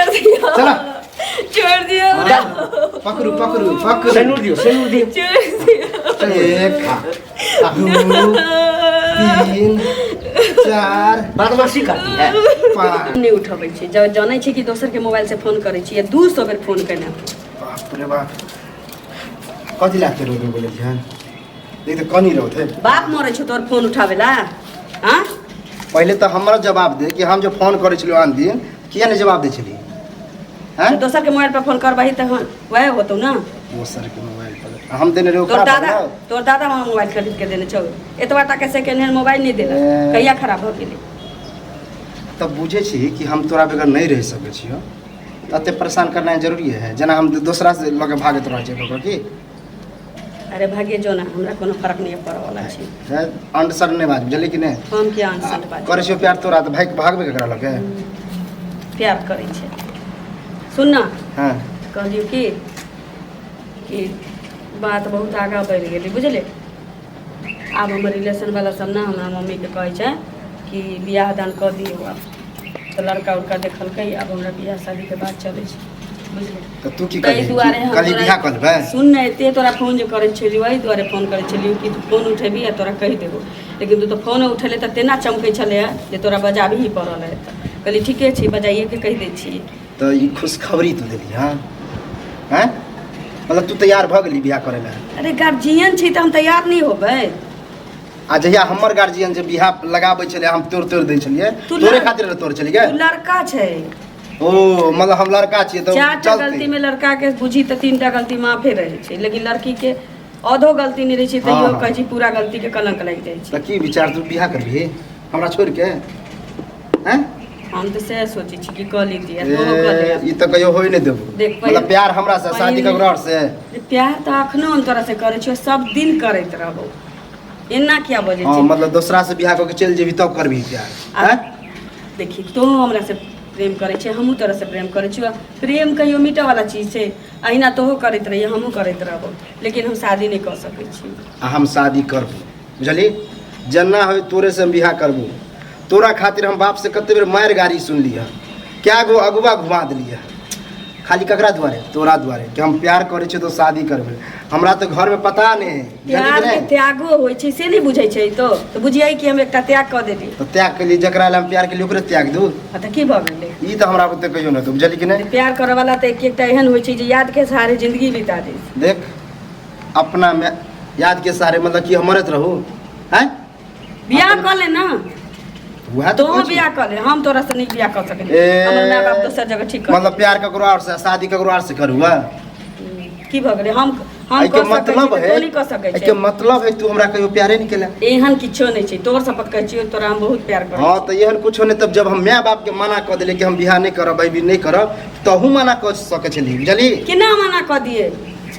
छोड़ दियो। चला। छोड़ दियो हमरा। पकड़ू पकड़ू पकड़ू। सेनूर दियो, सेनूर दियो। छोड़ दियो। एक, दू, तीन, चार, बदमाशी करती है। पाँच। नहि उठबै छै जब जानै छै कि दोसर के मोबाइल से फोन करै छी, 200 बेर फोन केने। बाप रे बाप, कथी लागते रोड में बोले छियन? देख तऽ कनी रहत है। बाप मरै छौ तोर फोन उठाबै ला? हाँ? पहिले तऽ हमरा जवाब दे कि हम जो फोन करै छलियौ आन दिन, किया नहि जवाब दै छलियै? हैं? तो दोसर के मोबाइल पर फोन करबही तऽ वएह होतौ ना। दोसर के मोबाइल पर हम देने रहियौ तोर ओकरा पर दादा ना। तोर दादा हमरा मोबाइल खरीद के देने छौ, एतबा टा के सेकेंड हैंड मोबाइल नहि देलक। ए। कहिया खराब भऽ गेलै? तब बुझै छी कि हम तोरा बगैर नहि रहि सकै छियौ, तऽ एते परेशान करनाइ जरूरी है? जेना हम दोसरा से लऽ के भागैत रहै छियै ककरो की? अरे भाग्य जो ना, हमरा कोनो फर्क नहीं पड़े वाला छै। है, अंड सर नहि बाज, बुझलियै कि नहि? हम किया अनसंट बाज? करै छियौ प्यार तोरा तऽ भागि भागबै ककरा लऽ के? प्यार करै छै, सुन ना। हँ। कहलियौ कि कि बात बहुत आगाँ बढ़ि गेलै, बुझलियै? आब हमर रिलेशन वाला सब ने हमरा मम्मीके कहै छै कि बियाह दान कऽ दियौ। आब तऽ लड़का उड़का देखलकै, आब हमरा बियाह शादीके बात चलै छै, बुझलियै? तऽ तू की ताहि करबही? दुआरे हम कहली तोरा बियाह कऽ लेबै? सुन ने, एते तोरा फोन जे करै छलियौ, एहि दुआरे फोन करै छलियौ कि तू फोन उठेबही आ तोरा कहि देबौ। लेकिन तू तऽ फोन उठेले तऽ तेना चमकै छलै जे तोरा बजाबही पड़ल है। तऽ कहली ठीके छै, बजाइएके कहि दै छियै। तऽ ई खुशखबरी तू देली? हँ हैं, मतलब तू तैयार भऽ गेली बियाह करै लए? अरे गार्जियन छी तऽ हम तैयार नहि होबै? आ जहिया हमर गार्जियन जे बियाह लगाबै छलै, हम तोड़ तोड़ दै छलियै। तू तोरे खातिर ने तोड़ छलियै। तू लड़का छै। ओ मतलब हम लड़का छियै तऽ चारि टा चलतै। गलती में लड़का के बुझी तऽ तीन टा गलती माफे रहै छै, लेकिन लड़की के आधो गलती नहि रहै छै तैयो कहै छै पूरा गलती के कलंक लागि जाइ छै। तऽ की विचार, तू बियाह करबिही हमरा छोड़ि के? हैं? हम तऽ सएह सोचै छी कि कऽ लीती आ तोहो कऽ ले। ए, ई तऽ कहियो होय नहि देबो। देख, मतलब प्यार हमरा से, शादी ककरो और से? प्यार तऽ अखनो हम तोरा से करै छियौ, सब दिन करैत रहबौ। एना किया बजै छी? मतलब दोसरा से बियाह कऽ के चलि जेबही तब करबिही प्यार? हैं? देखी, तोहू हमरा से प्रेम करै छै, हमहूँ तोरा से प्रेम करै छियौ। प्रेम कहियो मिटऽ वाला चीज छै? अहिना तोहू करैत रहियै, हमहूँ करैत रहबौ, लेकिन हम शादी नहि कऽ सकै छी। आ हम शादी करबो, बुझली? जेना होय तोरे से हम बियाह करबो। तोरा खातिर हम बाप से कते बेर मारि गाड़ी सुनली है, कए गो अगुआ घुमा देली है, खाली ककरा दुआरे? तोरा दुआरे, कि हम प्यार करै छियै तो शादी करबै। हमरा तऽ घरमे पता नहि है, बुझली कि प्यार नहि? में त्यागो होइ छै, से नहि बुझै छै। तो बुझियै कि हम एकटा त्याग कऽ देली। तऽ त्याग केलियै, जकरा लए हम प्यार केलियै ओकरे त्याग दू? आ तऽ की भऽ गेलै? ई तऽ हमरा बुते कहियो नहि हेतौ, बुझली कि नहि? प्यार करऽ वाला तऽ एक एकटा एहन होइ छै जे याद के सहारे जिंदगी बिता दै छै। देख, अपना में याद के सहारे, मतलब कि हम मरैत रहू? हैं? बियाह कऽ ले ना। वएह तऽ तोहूँ कहै छी। बियाह कऽ ले, हम तोरा से नीक बियाह कऽ सकै? ए, हमर माय बाप दोसर जगह ठीक कर। मतलब प्यार ककरो और से, शादी ककरो और से करू? हाँ? की भऽ गेलै? हम एहिके कऽ सकै मतलब छी है तऽ तोँ नहि कऽ सकै एहिके छै? मतलब है तू हमरा कहियो प्यारे नहीं केला। एहन किछो नहि छै, तोहर शपथ कहै छियौ, तोरा हम बहुत प्यार करै। हाँ, तऽ एहन कुछो नहीं। तब जब हम माय बाप के मना कऽ देलियै कि हम बियाह नहीं करब, अभी नहीं करब, तहू मना कऽ सकै छलियै, बुझली? केना मना कऽ दियै?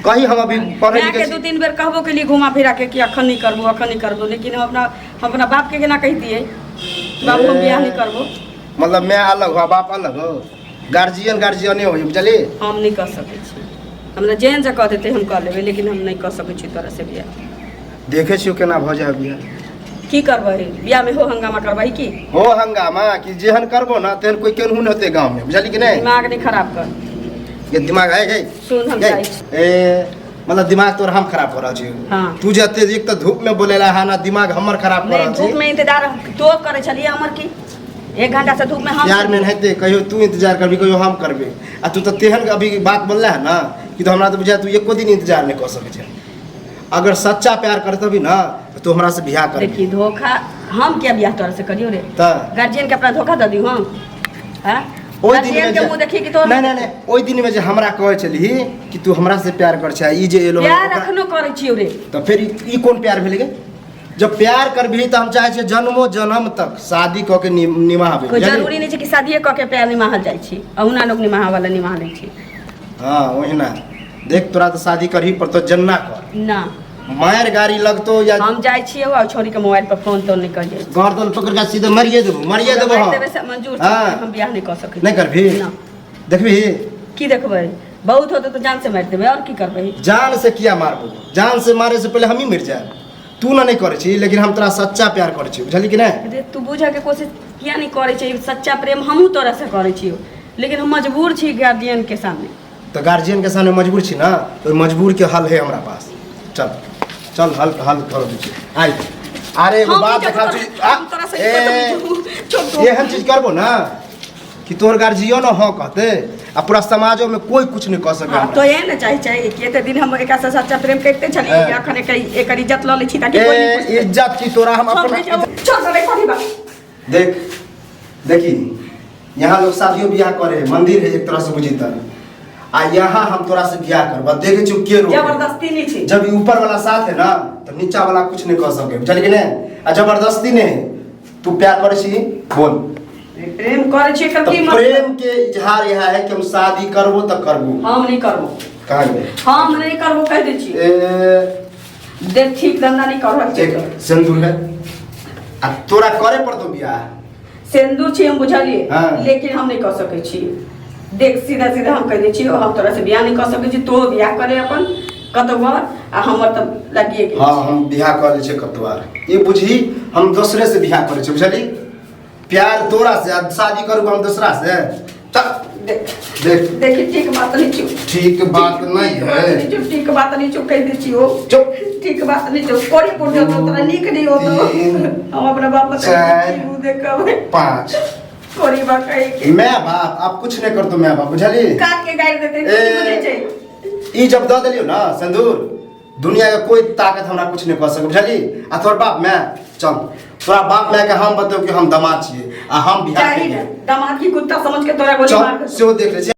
कही हम अभी पढ़ै मायके लिखै दू छी। तीन बेर कहबो केलियै घुमा फिरा के कि अखन नहि करबो, अखन नहि करबो, लेकिन हम अपना बापके केना कहि दियै, बाबू हम बियाह नहि करबो? मतलब माय अलग हो, बाप अलग हो, गार्जियन गार्जियने हो, बुझली? हम नहि कऽ सकै छी। हमरा जेहन से कऽ देतै हम कऽ लेबै, लेकिन हम नहि कऽ सकै छी तोरा से बियाह। देखै छियौ केना भऽ जाय बियाह। की करबही बियाहमे? हो हंगामा करबही की? हो हंगामा कि जेहन करबो ना तेहन कोई केनहु नहि होतै गाँवमे, बुझली कि नहि? दिमाग नहि खराब कर। ये दिमाग है है। सुन, हम गई, जाइ छी। ए मतलब दिमाग तोर हम खराब कर रहल छी? हाँ। तू जते एक तऽ धूप में बोलेला है ना, दिमाग हमर खराब कर नहि रहल छी। धूप में इंतजार तो करै छलियै हमर की एक घंटा से धूप में हम प्यार में हेतै कहियो तू इंतजार करबी, कहियो हम करबे। आ तू तऽ तेहन अभी बात बोलला है ना कि तो हमरा तऽ बुझाय तू एको दिन इंतजार नहीं कर सकै छै। अगर सच्चा प्यार करतबी ना तऽ तू हमरा से बियाह करबी। देखी, धोखा हम किया बियाह तोरा से करियो रे? तऽ गार्जियन के अपना धोखा दऽ दियौ हम? हाँ, ओहि दिन गार्जियन में के जे मुँह देखी कि तोर? नहीं नहीं नहीं, ओहि दिन में जे हमरा कहै छलही कि तू हमरा से प्यार कर छै, ई जे एलो प्यार अखनो करै छियौ रे। तऽ फेर ई कोन प्यार भेलै गे? जब प्यार करबिही तऽ हम चाहै छियै जन्मो जन्म तक शादी कऽ के निमाहबै, कोई बुझलिही? जरूरी नहि छै कि शादिये कऽ के प्यार निमाहल जाइ छै। अहुना लोक निमाहऽ वाला निमाह लै छै। हाँ, ओहिना देख, तोरा तऽ शादी करही पड़तौ, जन्ना कर। ना। मारि गाड़ी लगतो या हम जाइ छियै आ छोरी के मोबाइल पर फोन तोन नहि करियै। गर्दन पकड़ के सीधे मरिए देबो, मरिए देबो। मारि हम देबै से मंजूर छै। हाँ। हम बियाह नहि कऽ सकै छी। नहि करबही? ना। देखबही? की देखबै? बहुत होतै तऽ जान से मारि देबै, आओर की करबै? जान से किया मारबो? जान से मारे से पहले हम ही मर जाए। तू ना नहीं करै छी, लेकिन हम तोरा सच्चा प्यार करै छी, बुझली कि नहि? रे, तू बुझऽ के कोशिश किया नहि करै छै? सच्चा प्रेम हमहूँ तोरा से करै छियौ। लेकिन हम मजबूर छी गार्जियन के सामने। तऽ गार्जियन के सामने मजबूर छी ना, तो मजबूर के हल है हमरा पास। चल चल, हल हल कर दै छी। आइ अरे एगो हम बात की देखा जब छी। हम तोरा से ए, छोड़ दो। एहन चीज करबो ना कि तोहर गार्जियन हाँ कहते आ पूरा समाजो में कोई कुछ नहीं कह सके। हाँ, तो ये ना चाहे चाहे कि एते दिन हम एकरा से सच्चा प्रेम करते छलियै। हाँ। अखन एकर एकर इज्जत लऽ लै छी ताकि कोई नहीं ए पूछते। इज्जत की तोरा हम छोड़ अपना दे, छोड़ दे, पढ़ी बा। देख देखी, यहाँ लोग शादियों बियाह करे है, मंदिर है एक तरह से बुझी तर, आ यहाँ हम तोरा से बियाह करब, देखे छी के रोके। जबरदस्ती नहीं छी। जब ई ऊपर वाला साथ है ना तो नीचा वाला कुछ नहीं कह सके, बुझल कि नहीं? आ जबरदस्ती नहीं, तू प्यार करे छी बोल। प्रेम करे छी एकर तो की मतलब? प्रेम के इजहार यह है कि हम शादी करबो तो करबो। हम नहीं करबो। कहाँ गेलै? हम नहीं करबो कह दै छी। ए देख, ठीक धंधा नहीं कर रहल छी। एक सिंदूर है आ तोरा करे पड़तो बियाह। सिंदूर छी हम बुझलिए। हाँ। लेकिन हम नहीं कर सकै छी। देख, सीधा सीधा हम कह दै छी, हम तोरा से बियाह नहीं कर सकै छी। तो बियाह करे अपन कतौ और, आ हमर तऽ लागिए गेल। हाँ, हम बियाह कर लै छियै कतौ आर, ई बुझी हम दोसरे से बियाह करै छियै, बुझली? प्यार तोरा से आ शादी करू हम दोसरा से। चल। देख। देख। देखी, ठीक बात नहीं छौ। ठीक बात नहीं ठीक बात है। नहीं छौ, ठीक बात नहीं छौ, कह दै छी ओ। चुप। ठीक बात नहीं छौ, कोड़ी पुट जतो तोरा नीक नहीं होतो। तीन, हम अपना बाप चारि, मुंह देखबै। पाँच। कोड़ी बा कहि के। मैं बाप आप कुछ नहीं कर दो, मैं बाप, बुझली? काट के गाड़ि देतै। ए। बुझै छै। ई जब दऽ देलियौ ना सिंदूर, दुनिया के कोई ताकत हमरा कुछ नहीं कह सके, बुझली? आ तोहर बाप मैं चल, तोरा बाप माय के हम बतेब कि हम दामाद छियै आ हम बिहार चाही के ने दामाद की कुत्ता समझ के तोरा गोली मार चल देतौ। सेहो देख लै छियै।